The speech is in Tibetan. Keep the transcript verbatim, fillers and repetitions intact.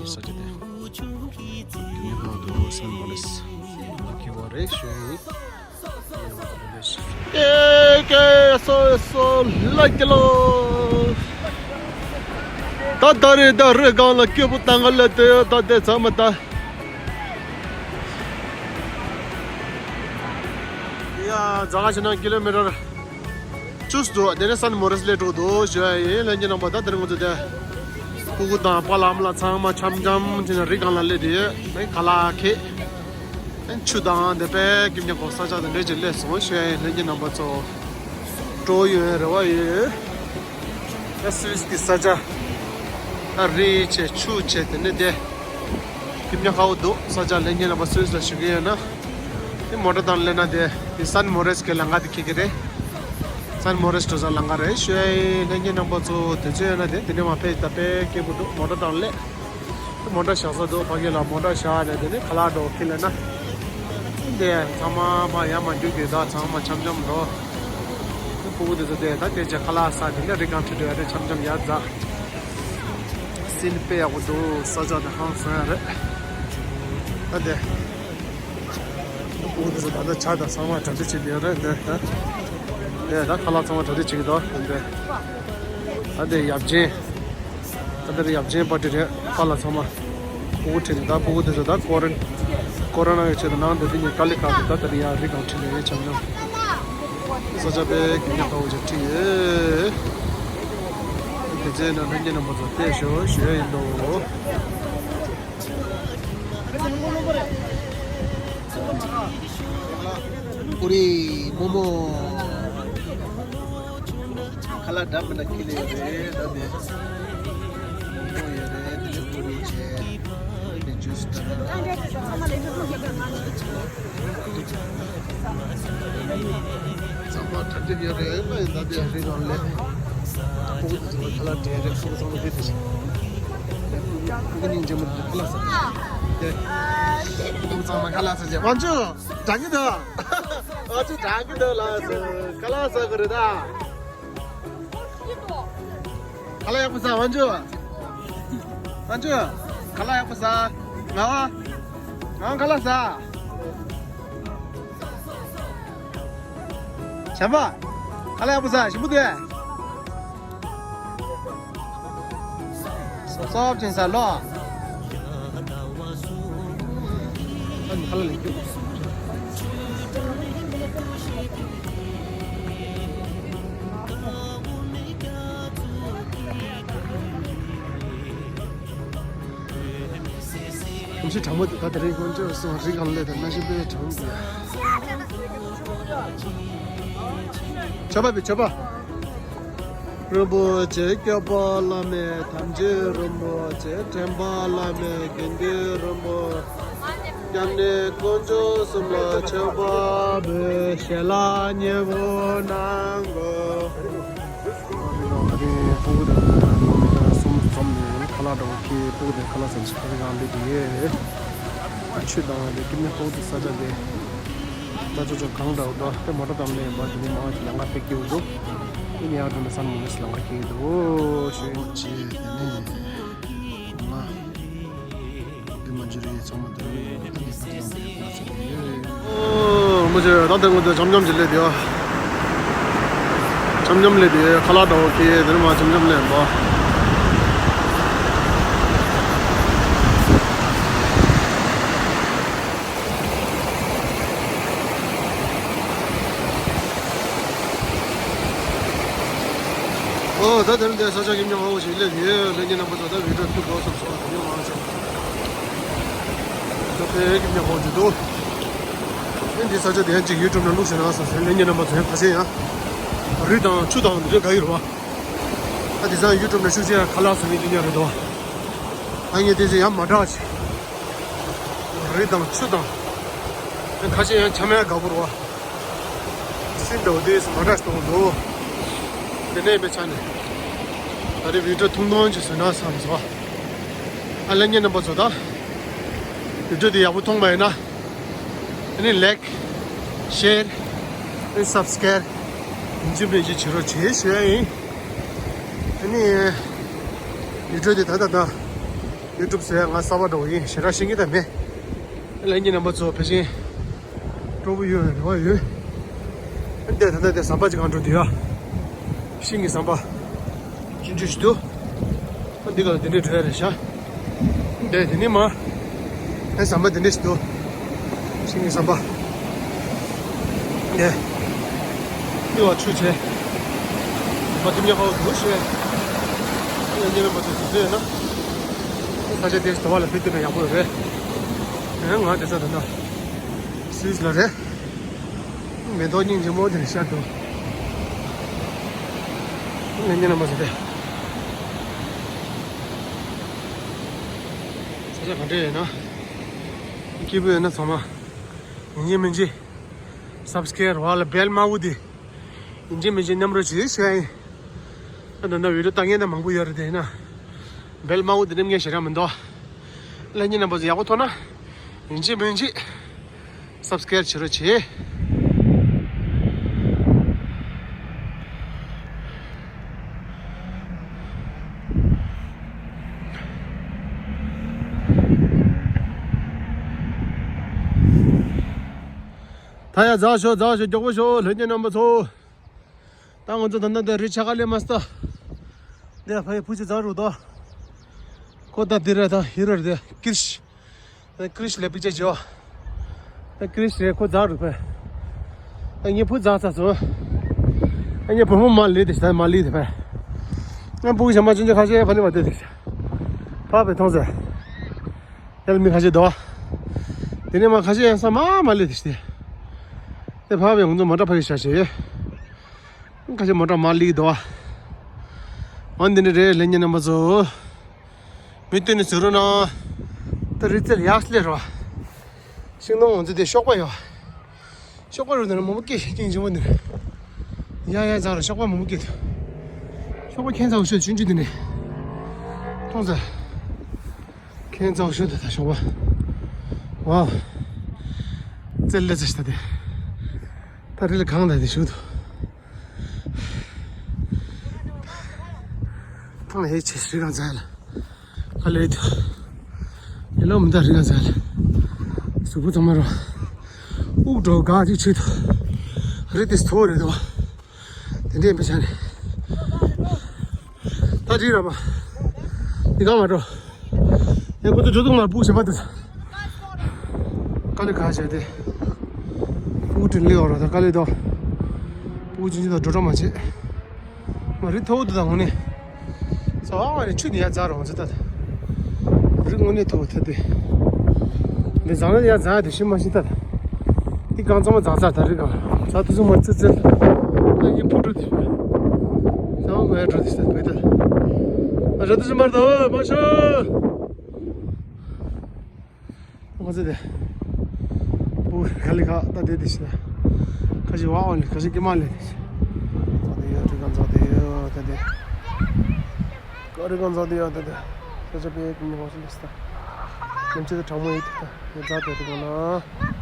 ས་ཆ་དེ། དེ་ནས་ཕར་དུ་སན་མོ་རེས་ལ་འཁེལ་བ་རེད་ཞུ་ཡིན། ཀེ་ཀེ་སོ་སོ་ལ་ཀེ་ལོ། ད་ད་རེ་ད་རེ་གང་ལ་སྐྱོ་པོ་བཏང་ག་ལ་དེ་ད་དེ་ཚང་མ་ད། ཡ་རྫ་ཁ་ཕྱིན་ན་ཀི་ལོ་མི་ཊར་བཅུ་འདུག་དེ་ནས་སན་མོ་རེས་སླེབས་འགྲོ་འདུག་ཞུ་ཡ་ཡིན། ལྷན་རྒྱས་རྣམ་པ་ད་དེ་རིང་ང་ཚོ་དེ་སྤུ་གུ་དང་པཱ་ལགས་ཨ་མ་ལགས་ཚང་མ་འཆམ་འཆམ་བྱས་ནས་རི་སྒང་ལ་སླེབས་དེ་ཡོད། ཁ་ལག་ཁེ། ཆུ་དང་དེ་དཔེ་སྐྱིད་མཉམ་གོ་ས་ཆ་དང་འདྲེས་ཀྱི་སླེབས་སོང་ཞུ་ཡ་ཡིན། ལྷན་རྒྱས་རྣམ་པ་ཚོ་སྤྲོ་ཡོང་རེ་བ་ཡོད། ཨ་སུད་སི་གི་ས་ཆ། ཨ་རི་བྱས་ཆུ་བྱས་དེ་ནས་དེ། སྐྱིད་མཉམ་ཁ་བོ་འདུག་ས་ཆ་ལྷན་རྒྱས་རྣམ་པ་སུད་སི་ལ་བཞུགས་ཀྱི་ཡོད་ན། དེ་མོ་ཊ་དང་སླེབས་ན་དེ་དེ་སན་མོ་རེས་ཀྱི་ལམ་ཁ་དེ་འཁེལ་གྱི་རེད། སན་མོ་རེས་འགྲོ་ས་ལམ་ཁ་རེད་ཞུ་ཡ་ཡིན། ལྷན་རྒྱས་རྣམ་པ་ཚོ་དུས་ཚོད་ཡོད་ན་དེ་དེ་ནས་མར་ཕེབས་ད་དཔེ་སྐྱིད་པོ་འདུག་མོ་ཊ་དང་སླེབས། མོ་ཊ་བཞག་ས་འདུག་ཕ་གི་ལ་མོ་ཊ་བཞག་ནས་དེ་ནས་ཁ་ལག་འགྲོ་འཁྱེར་སླེབས་ན། དེ་ཚང་མ་མར་ཡར་མར་རྒྱུག་གི་ད་ཚང་མ་འཆམ་འཆམ་འགྲོ། སྤུ་གུ་དེ་ཚོ་དེ་ད་དེ་རྗེས་ཁ་ལག་ཟ་དེ་ནས་རི་སྒང་ཁྲིད་འགྲོ་ཡ་དེ་འཆམ་འཆམ་ཡར་འཛེགས། སིན་དཔེ་ཡག་པོ་འདུག་ས་ཆ་དེ་ཧང་སང་ཡ་རེད། ད་དེ། སྤུ་གུ་དེ་ཚོ་ད་ལྟ་ཇ་དང་ཚང་མ་གྲ་སྒྲིག་བྱེད་ཀྱི་ཡོད་རེད་འདི་ད། དེ་ད་ཁ་ལག་ཚང་མ་གྲ་སྒྲིག་བྱེད་ཀྱི་འདུག་འདི། ད་དེ་ཡབ་ཆེན། ད་ལྟ་ཡབ་ཆེན་པར་ཊི་རེད། པཱ་ལགས་ཚང་མ། སྤུ་གུ་ཁྲིད་དེ་ད་སྤུ་གུ་དེ་ཚོ་ད་ཀོ་རོན། ཀོ་རོ་ན་ཡོད་ཆེད་དུ་ནང་དུ་དེ་གཉིས་དཀའ་ལས་ཁག་གི་ད་ལྟ་ཡར་རི་སྒང་ཁྲིད་ནས་ཡོད་འཆམ་འཆམ། ས་ཆ་དཔེ་སྐྱིད་མཉམ་ཁ་བོ་ཅིག་ཁྲིད་ཡོད། དེ་ཚོའི་ནང་ལྷན་རྒྱས་རྣམ་པ་ཚོ་བལྟས་ཤོག་ཞུ་ཡ་ཡིན་འདུག་ཀུ་རེ་མོག་མོག་ཁ་ལག་འདྲ་མི་འདྲ་འཁྱེར་ནས་ཡོད་རེད། ད་དེ་མོག་མོག་ཡོད་རེད། དེ་ནས་ཀུ་རེ་བྱས། དེ་ནས་ཇུས་འདྲ་མི་འདྲ། ཚང་མ་གྲ་སྒྲིག་ཡོད་རེད། ཨ་ནི་ད་དེ་རི་སྒང་སླེབས། སྤུ་གུ་དེ་ཚོ་ཁ་ལག་སྤྲད་རེད། སྤུ་གུ་ཚང་མ་དེ་དེ་བྱས། སྤུ་གུ་སྙིང་རྗེ་མོ་དེ་ཁ་ལག་ཟ། སྤུ་གུ་ཚང་མ་ཁ་ལག་ཟ་བྱས། དབང་ཕྱུག་དྲག་གི་འདུག་དབང་ཕྱུག་དྲག་གི་འདུག་ལགས་སོ། ཁ་ལག་ཟ་གི་རེད་ད། ཁ་ལག་ཡག་པོ་ཟ། དབང་ཕྱུག་དབང་ཕྱུག་ཁ་ལག་ཡག་པོ་ཟ། ང་བ། ང་ཁ་ལག་ཟ། བྱམས་པ། ཁ་ལག་ཡག་པོ་ཟ། ཞིམ་པོ་འདུག་སོབ་སོབ་ཅིག་ཟ་ལོ། ཨ་ནི་ཁ་ལག་ལེན་རྒྱུ། གོམས་གཤིས་གྲང་མོ་འདུག་ད་དེ་རིང་དཀོན་མཆོག་གསུམ་རི་སྒང་སླེབས་དང་གནམ་གཤིས་དཔེ་གྲང་མོ་འདུག་མཆོད་པ་བི་མཆོད་པ། རིན་པོ་ཆེ་སྐྱོབ་པ་བླ་མེད་དམ་ཆོས་རིན་པོ་ཆེ། འདྲེན་པ་བླ་མེད་དགེ་འདུན་རིན་པོ་ཆེ། སྐྱབས་གནས་དཀོན་མཆོག་གསུམ་ལ་མཆོད་པ་འབུལ། ཞལ་ལག་མཉེས་པོ་གནང་དགོས། ཨ་རི་ལ་ཨ་རི་སྤུ་གུ་དེ་ཚོ་ནང་མི་གསུམ་འཛོམས་ནས་ཁ་ལག་འདྲ་བོ་ཁྱེར། སྤུ་གུ་དེ་ཁ་ལག་ཟ་ནས་ཕ་གི་རང་སླེབས་ཀྱི་ཡོད། ཆུ་དང་དེ་སྐྱིད་མཉམ་སྤུ་གུ་དེ་ས་ཆ་དེ་ད་ཅོ་ཅོ་གང་འདྲ་བོ་འདུག་དེ་མོ་ཊ་དང་ལེན་པ་དེ་ནི་མང་ཆེ་ལམ་ཁ་དཔེ་སྐྱིད་པོ་འདུག་དེ་ནི་ཡར་འགྲོ་ན་སན་མོ་རེས་ལམ་ཁ་སྐྱིད་པོ་འདུག་ཞུ་ཡིན། ཅེས་དེ་ནས་ང་། འདི་མ་འཇུ་རེད། ཚང་མ་འདི་རེད། ད་འདི་ཕ་གི་ལ་འདི་ཁ་ཚ་རེད། ཨོ་མོ་ཇེ་ད་དེ་ངོ་དེ་འཆམ་འཆམ་ཅིག་སླེབས་དེ། འཆམ་འཆམ་སླེབས་དེ་ཁ་ལག་འདྲ་བོ་ཁྱེར་དེ་ནས་མར་འཆམ་འཆམ་སླེབས་པ། ཨོ་ད་དེ་རིང་འདི་ས་ཆ་སྐྱིད་མཉམ་ཧ་གོ་ཞིག་སླེབས་ཡོད། ལྷན་རྒྱས་རྣམ་པ་ཚོ་ད་བི་ཌིའོ་ཐུག་གོ་སོང་སོང་དེ་ནས་མར་འཆམ། ད་དཔེ་སྐྱིད་མཉམ་ཧ་གོ་ཞིག་འདུག་ཨེ་འདི་ས་ཆ་དེ་ཡང་ཅིག་ཡུ་ཊུབ་ནང་བླུགས་ཟེར་ན་སོང་ཟེར། ལྷན་རྒྱས་རྣམ་པ་ཚོ་ཡང་ཁ་ཤས་ཡང་རི་དང་ཆུ་དང་འདི་ཚོ་དགའ་ཡོད་རེད་བ། ཨ་དེང་སང་ཡུ་ཊུབ་ནང་ཤུགས་ཆེ་ཡང་ཁ་ལག་བཟོ་མཁན་སྐྱིད་མཉམ་རེད་དོ། ཨ་ངས་དེ་ཚོ་ཡང་མ་དྲག་ཅིག་རི་དང་ཆུ་དང་། ཨ་ཁ་ཤས་ཡང་ཆ་མེད་དགའ་པོ་རེད་བ། སིན་འདྲ་བོ་དེ་ཚོ་མ་དྲག་ཅིག་གཏོང་འདུག་དེ་ནས་མི་ཆ་ནས་ད་རེས་བི་ཌིའོ་ཐུང་ཐུང་ཅིག་བཟོས་ན་བསམ་སོང་། ཨ་ལྷན་རྒྱས་རྣམ་པ་ཚོ་ད་བི་ཌིའོ་དེ་ཡག་པོ་མཐོང་པ་ཡིན་ན། ཨ་ནི་ལའིཀ། ཤེར། ཨ་ནི་སབ་སི་ཀེ་རེབ། ཡིན་གཅིག་མིན་གཅིག་བྱེད་རོགས་བྱེད་ཞུ་ཡ་ཡིན། ཨ་ནི། བི་ཌིའོ་དེ་ད་ད་ད། ཡུ་ཊུབ་ཟེར་ང་གསར་པ་འདྲ་བོ་ཡིན། ཞེ་དྲག་ཤེས་ཀྱི་ད་མེད། ལྷན་རྒྱས་རྣམ་པ་ཚོ་ཕལ་ཆེར་སྤྲོ་པོ་ཡོད་རེ་བ་ཡོད། འདི་ད་ལྟ་དེ་ཟམ་པ་ཅིག་གང་འགྲོ་དུས་ཡ། ཤིང་གི་ཟམ་པ། ཆུང་ཆུང་ཞིག་འདུག་འདི་ག་ལ་དེ་འདྲའི་འགྲོ་ཡ་རེད་ཤག་འདི་དེ་ནི་མ། ཨེ་ཟམ་པ་དེ་འདྲ་ཞིག་འདུག་ཤིང་གི་ཟམ་པ། ཨེ། མི་བ་ཆུ་ཆེ། ཟམ་པ་དེ་ཉག་པ་འདུག་ཤེས། ཨེ་ཉེ་མེད་པ་ཚོ་དུས་ཚོད་ཡོད་ན། ཨེ་ས་ཆ་དེ་དུ་བ་ལ་ཕེབས་ཐུབ་ན་ཡག་པོ་ཡོད་རེད། ཨེ་ང་དེ་ཚོ་ད་ལྟ་སུད་སི་ལ་རེད། མེ་ཏོག་སྙིང་རྗེ་མོ་དེ་ནས་ཤར་འདུག་ལྷན་རྒྱས་རྣམ་པ་ཚོ་དེ། ས་ཆ་ག་འདྲ་ཡོད་ན། སྐྱིད་པོ་ཡོད་ན་ཚང་མ། ཡིན་གཅིག་མིན་གཅིག་སབ་སི་ཀེ་རའེབ་ལ་བེལ་དམར་པོ་དེ། ཡིན་གཅིག་མིན་གཅིག་མཉམ་རོགས་བྱེད་ཤེས་ཡིན། ད་ད་ལྟ་བི་ཌིའོ་ལྟ་མཁན་ད་མང་པོ་ཡོད་རེད་དེ་ཡིན་ན། བེལ་དམར་པོ་དེ་ནེམ་ངས་ཞེ་དྲག་མི་འདུག་ལྷན་རྒྱས་རྣམ་པ་ཚོ་ཡག་པོ་མཐོང་ན། ཡིན་གཅིག་མིན་གཅིག་སབ་སི་ཀེ་རའེབ་བྱེད་རོགས་བྱེད། ད་ཡ་འཛག་ཤོག་འཛག་ཤོག་མགྱོགས་པོ་ཤོག་ལྷན་རྒྱས་རྣམ་པ་ཚོ། ད་ང་ཚོ་ད་ལྟ་འདི་རི་ཆག་ལས་མ་སྟ། འདི་ཕ་ཡི་བུ་ཅི་འཛག་རུ་དོ། ཁོ་ད་འདི་རེད་ད་ཧི་རོ་རེད་ཀིར་ཤི། ཀི་རིཤ་ལ་པི་ཅ་ཇོ། ཀི་རིཤ་རེད་ཁོ་འཛག་རུ་ཕེ། ངའི་བུ་འཛག་ཚ་སོང་། ངའི་བུ་མོ་མ་ལི་དེ་ཤ་མ་ལི་དེ་ཕེ། ངའི་བུ་གཞན་མ་ཅུང་ཅུང་ཁ་ཤས་ཕ་ལི་བ་དེ་དེ་ཤ། ཕ་བེ་མཐོང་ཟེ། ཡལ་མི་ཁ་ཤས་དོ། དེ་ནས་མ་ཁ་ཤས་ཡང་ས་མ་མ་ལི་དེ་ཤ་དེ། དེ་ཕ་བེ་ང་ཚོ་མ་འདྲ་ཕ་ཡི་ཤ་ཤེ། ཁ་ཤས་མ་འདྲ་མ་ལི་དོ། འོན་དེ་ནི་རེད་ལྷན་རྒྱས་རྣམ་པ་ཚོ། མི་སྟོན་ནས་ཟེར་རོ་ན། ད་རི་རྩེ་ལ་ཡག་སླེ་རོ། ཤིང་སྡོང་ང་ཚོ་དེ་གཤོག་པ་ཡོད། གཤོག་པ་རུ་ནས་མང་པོ་སྐྱེས་ཤིང་ཆེན་པོ་འདིར། ཡ་ཡ་འཛག་རོ་གཤོག་པ་མང་པོ་སྐྱེས་འདུག་གཤོག་པ་ཁྱེད་ཚ་བོ་ཤོད་ཆུང་ཆུང་འདི་ནས། མཐོང་ཚ། ཁྱེད་ཚ་བོ་ཤོད་དེ་ད་གཤོག་པ། ཝའོ། རྩེ་ལེ་ཚེ་ཤི་ད་དེ། ད་རི་ལ་གང་ད་དེ་ཤོད་དུ། ཐང་ལ་ཧེ་ཆེ་རི་གང་འཛག་ལ། ཀ་ལེ་དུ། ཡེ་ལོ་མི་ད་རི་ག་ཟ་ལེ། གཟུགས་པོ་ཚང་མ་རོ། དབུགས་འགྲོ་ག་ཅིག་ཆུད་དུ། རི་དེ་མཐོ་རེད་དོ། དེ་འདྲས་མི་ཆ་ནས། ད་རི་ར་མ། འདི་ག་མ་འགྲོ། ཡ་ཁོ་ཚོ་འགྲོ་འདུག་མ་སྤུ་བྱེད་པ་དེ། ཀ་ལེ་ག་བྱས་ཏེ། སྤུ་དྲིན་ལེ་འོ་ར་ད་ཀ་ལེ་དོ། སྤུ་ཅིན་ཅི་དང་འགྲོ་གྲ་མ་བྱེད། མ་རི་མཐོ་བོ་དེ་དང་ངོ་ནས། ས་བ་ནས་ཆུ་ནི་ཡ་འཛག་རོང་ཟེར་ད། རི་ངོ་ནས་མཐོ་བོ་ཐད་དེ། འདི་འཛག་ན་ཡ་འཛག་དེ་ཤི་མ་ཤི་ད། འདི་གང་ཚང་མ་འཛག་འཛག་ད་རི་གང་། འཛག་དུ་སུ་མ་ཙི་ཙི། ད་ཡི་ཕུ་དྲུ་དེ། ས་བ་ངོ་ཡ་དྲུ་དེ་ཤི་ད་བུད་ད། ཨ་ར་དུ་སུ་མར་ད་མ་ཤོ། ང་ཚོ་དེ། སྤུ་ག་ལེ་ག་ད་དེ་དེ་ཤི་ད། ཁ་ཤི་བ་འོ་ལེ་ཁ་ཤི་ཀི་མ་ལེ་དེ་ཤི། ད་དེ་ཡོད་རི་གང་ཚ་དེ་ཡོད་ད་དེ། ཀ་རི་གང་ཚ་དེ་ཡོད་ད་དེ། ཁ་ཤི་པེ་ཀི་མི་ཧོ་སི་ལེ་སི་ད། ཉམས་ཆེ་དེ་གྲང་མོ་ཡོད་དེ་ད། ཡོད་ཛ་དེ་རི་གང་ན།